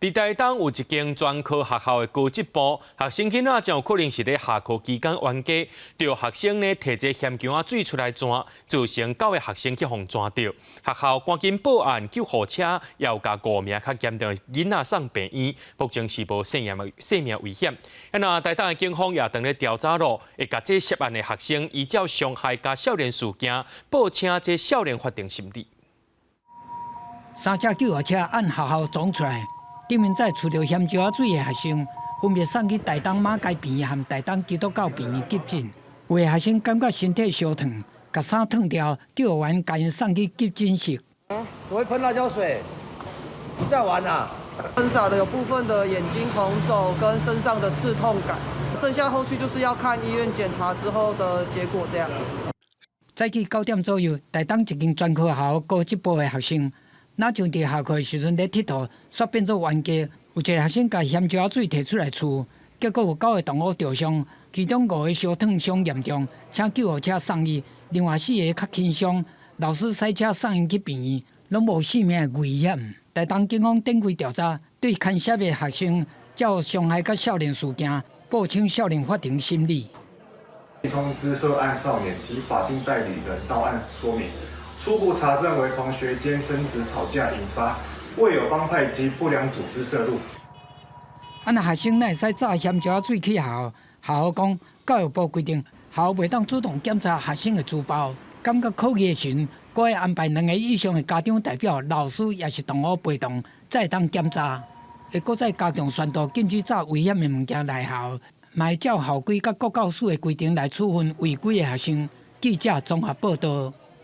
佇台東有一間專科學校的高職部，學生囡仔真有可能是咧下課期間冤家，著學生呢提這鹹薑仔水出來湠，造成九个學生去予湠著。學校趕緊報案，救護車也有共五名較嚴重的囡仔送病院，目前是無生命危險。那台東的警方也正咧調查咯，會共這涉案的學生依照傷害佮少年事件報請這少年法庭審理。三架救護車按學校撞出來。頂面載啋著鹹椒仔水的學生，分別送去台東馬偕病院和台東基督教病院急診。有的學生感覺身體燒燙，共衫脫掉，救護員共𪜶送去急診室。我會噴辣椒水，在玩啊！噴灑的有部分的眼睛紅腫跟身上的刺痛感，剩下後續就是要看醫院檢查之後的結果。這樣。早起9點左右，台東一間專科學校高職部的學生，若像佇下課的時陣咧𨑨迌，煞變做冤家。有一個學生共鹹椒仔水提出來啋，結果有九個同學著傷，其中五個燒燙傷嚴重，請救護車送醫；另外四個較輕傷，老師駛車送𪜶去病院，攏無性命危險。台東警方展開調查，對牽涉的學生照傷害佮少年事件，報請少年法庭審理。通知涉案少年及法定代理人到案說明。初步查證為同學間爭執吵架引發，未有幫派及不良組織涉入。啊，若學生哪會使炸鹹椒仔水去學校？學校講，教育部規定，學校袂當主動檢查學生的書包。感覺可疑的時陣，閣愛安排兩個以上的家長代表、老師抑是同學陪同，才會當檢查。會閣再加強宣導，禁止炸危險的物件來校，嘛會照校規佮國教署的規定來處分違規的學生。記者綜合報道。